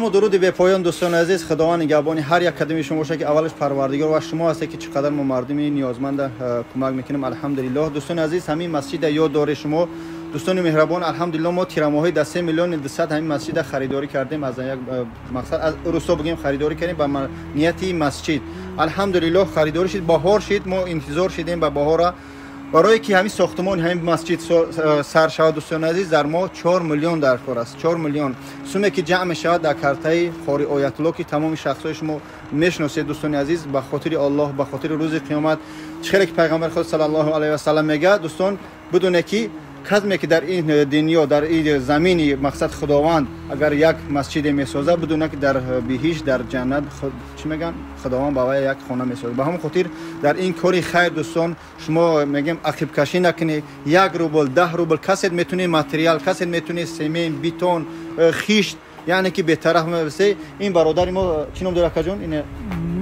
Салому дуруди бепоён дӯстони азиз, Худованд нигаҳбони ҳар як қадами шумо бошад, ки аввалаш Парвардигор ва шумо ҳастед, ки чӣ қадар мо мардуми ниёзманд кӯмак мекунем. Алҳамдулиллоҳ. Дӯстони азиз, ҳамин масҷида ёд доред шумо дӯстони меҳрабон. Алҳамдулиллоҳ, мо тирамоҳи дар 3 миллиони 200 ҳамин масҷида харидорӣ кардем, аз як мақсад аз русо бигем харидорӣ кардем ба нияти масҷид. Алҳамдулиллоҳ, харидорӣ шид, баҳор шид, мо интизор шидем ба баҳора барое ки ҳамин сохтмон ҳамин масҷид сар шавад. Дӯстони азиз, дар мо 4 миллион дар кор аст, 4 миллион суме ки ҷамъ мешавад дар картаи Қори Оятулло, ки тамоми шахсҳои шумо мешиносед. Дӯстони азиз, ба хотири Аллоҳ, ба хотири рӯзи қиёмат, чӣ хеле ки пайғамбари худ саллаллоҳу алайҳи васаллам мегӯяд, дӯстон, бидоне ки касме ки дар ин дунё, дар ин замини мақсад Худованд агар як масҷиде месозад, бидоне ки дар биҳишт, дар ҷаннат чӣ мегӯянд, Худованд ба вай як хона месозад. Ба ҳамон хотир дар ин кори хайр, дӯстон, шумо мегӯем ақибкашӣ накунед. 1 рубл, 10 рубл касед метунед материал, касед метунед семент, бетон, хишт, яъне ки бетараф мебасе. Ин бародари мо чӣ ном дорад, акаҷон? Ин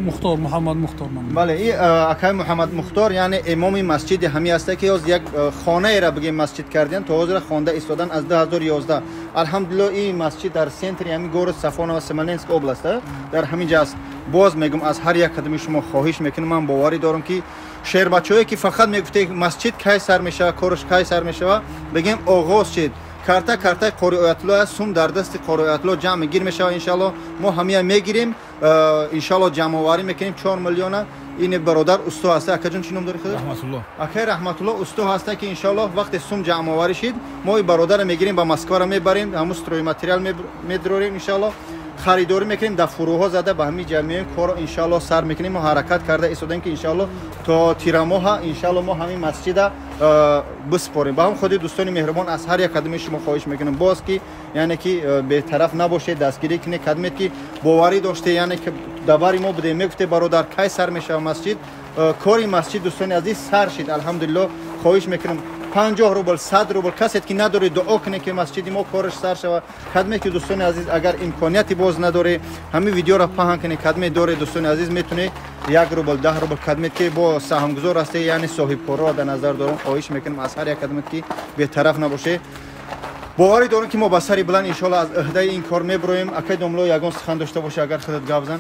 Мухтор, Муҳаммад Мухтор. Бале, ин акай Муҳаммад Мухтор, яъне имоми масҷиди ҳамин ҳаста, ки ёз як хонаеро бигем масҷид кардем, то ҳозира хонда истодан аз 2011. Алҳамдулиллоҳ, ин масҷид дар центри ҳамин город Сафоново, Смоленск област, дар ҳамин ҷо аст. Боз мегӯм, аз ҳар як қадами шумо хоҳиш мекунам, ман боварӣ дорам, ки шербачаҳое ки фақат мегуфтед масҷид кай сар мешавад, кораш кай сар мешавад, бигем оғоз шид. Карта картаи Қори Оятулло аст, сум дар дасти Қори Оятулло ҷамъ гир мешавад. Иншаллоҳ, мо ҳамия мегирем, иншаллоҳ ҷамъоварӣ мекунем 4 миллиона. Ин бародар усто ҳаста. Акаҷон, чӣ ном дори худ? Раҳматулло. Акай Раҳматулло усто ҳаста, ки иншаллоҳ вақте сум ҷамъоварӣ шид, мо ин бародарро мегирем, ба Москваро мебарем, ҳамун стройматериал медрорем, иншаллоҳ харидорӣ мекунем, дар фурӯҳо зада ба ҳамин ҷамъ меоем, корро иншаллоҳ сар мекунем. Мо ҳаракат карда истодаем, ки иншаллоҳ то тирамоҳа иншаллоҳ мо ҳамин масҷида биспорем. Ба ҳам худи дӯстони меҳрубон, аз ҳар як қадами шумо хоҳиш мекунем боз, ки яъне ки бетараф набошед, дастгирӣ кунед. Кадмед ки боварӣ доште, яъне ки давари мо будем, мегуфте бародар кай сар мешавад масҷид, кори масҷид, дӯстони азиз, сар шид. Алҳамдулиллоҳ. Хоҳиш мекунам, 50 рубл, 100 рубл касед ки надоред, дуо кунед, ки масҷиди мо кораш сар шавад. Кадме ки, дӯстони азиз, агар имконияти боз надоред, ҳамин видеоро паҳн кунед. Кадме доред, дӯстони азиз, метунед 1 рубл, 10 рубл, кадмед ки бо саҳмгузор ҳастед, яъне соҳибкорро дар назар дорам. Хоҳиш мекунам аз ҳар як кадмед ки бетараф набошед. Боварӣ дорам, ки мо ба сари баланд иншоалло аз ӯҳдаи ин кор мебироем. Акай домло, ягон сухан дошта боша, агар худат гап зан.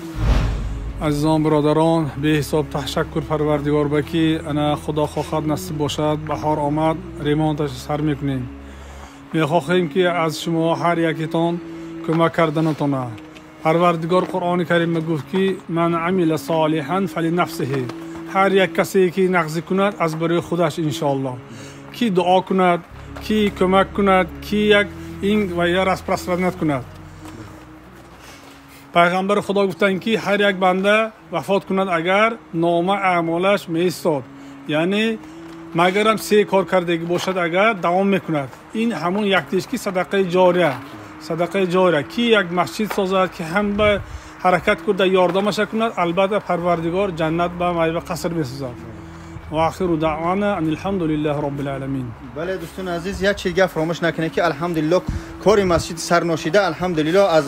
Азизон бародарон, беҳисоб ташаккур Парвардигор ба ки ана Худо хоҳад насиб бошад, баҳор омад, ремонташ сар мекунем. Мехоҳем, ки аз шумо ҳар якитон кӯмак карданатона. Парвардигор Қуръони Карим гуфт, ки ман амила солиҳан фалинафсиҳи, ҳар як касе ки нағзӣ кунад, аз барои худаш. Иншоаллоҳ, ки дуо кунад, ки кӯмак кунад, ки як ин ва я распространять кунад. Пайғамбари Худо гуфтанд, ки ҳар як банда вафот кунад агар, нома аъмолаш меистод, яъне магарам се кор кардагӣ бошад агар, давом мекунад. Ин ҳамон яктеш, ки садақаи ҷория, садақаи ҷория, ки як масҷид созад, ки ҳам ба ҳаракат курда ёрдамаша кунад, албатта Парвардигор ҷаннат ба майба қаср месозад. Ва ахиру даъвана ан алҳамдулиллаҳи роббил оламин. Бале, дӯстони азиз, як чиз гап фаромӯш накунед, ки алҳамдулиллоҳ, кори масҷид сар ношида, алҳамдулиллоҳ, аз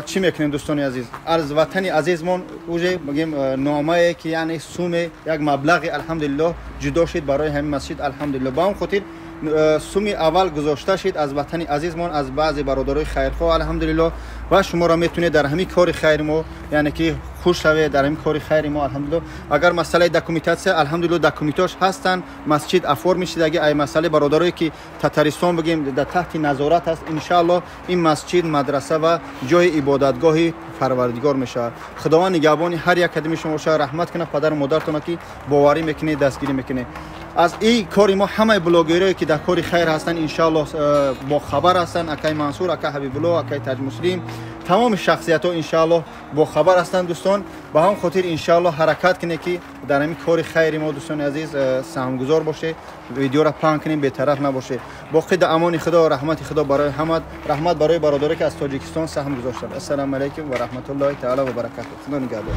чӣ мекунем, дӯстони азиз, аз ватани азизмон уже бигем номае ки яъне суме як маблағи алҳамдулиллоҳ ҷудо шид барои ҳамин масҷид. Алҳамдулиллоҳ, ба он хотир суми аввал гузошта шид аз ватани азизмон, аз баъзе бародарои хайрхоҳ. Алҳамдулиллоҳ, ва шуморо метунед дар ҳамин кори хайри мо, яъне ки хуш шавед дар ҳамин кори хайри мо. Алҳамдулиллоҳ, агар масъалаи документатсия, алҳамдулиллоҳ, документош ҳастанд, масҷид оформить шидаги. Ай масъалаи бародарое ки Татаристон бигем дар таҳти назорат аст, иншааллоҳ ин масҷид мадраса ва ҷои ибодатгоҳи Парвардигор мешавад. Худованд нигаҳбони ҳар як қадами шумо бошад, раҳмат кунад падару модаратона, ки боварӣ мекунед, дастгирӣ мекунед. Аз ин кори мо ҳамаи блогерое ки дар кори хайр ҳастанд, иншааллоҳ бохабар ҳастанд. Акай Мансур, акай Ҳабибулло, акай Таҷмуслим, тамоми шахсиятҳо иншааллоҳ бохабар ҳастанд. Дӯстон, ба ҳам хотир иншааллоҳ ҳаракат кунед, ки дар ҳамин кори хайри мо, дӯстони азиз, саҳмгузор бошед, видеоро паҳн кунед, бетараф набошед. Боқӣ дар амони Худо, раҳмати Худо барои ҳамат, раҳмат барои бародаре ки аз Тоҷикистон саҳм гузоштанд. Ассалому алайкум ва раҳматуллоҳи таала ва баракатуҳ. Худо нигаҳбон.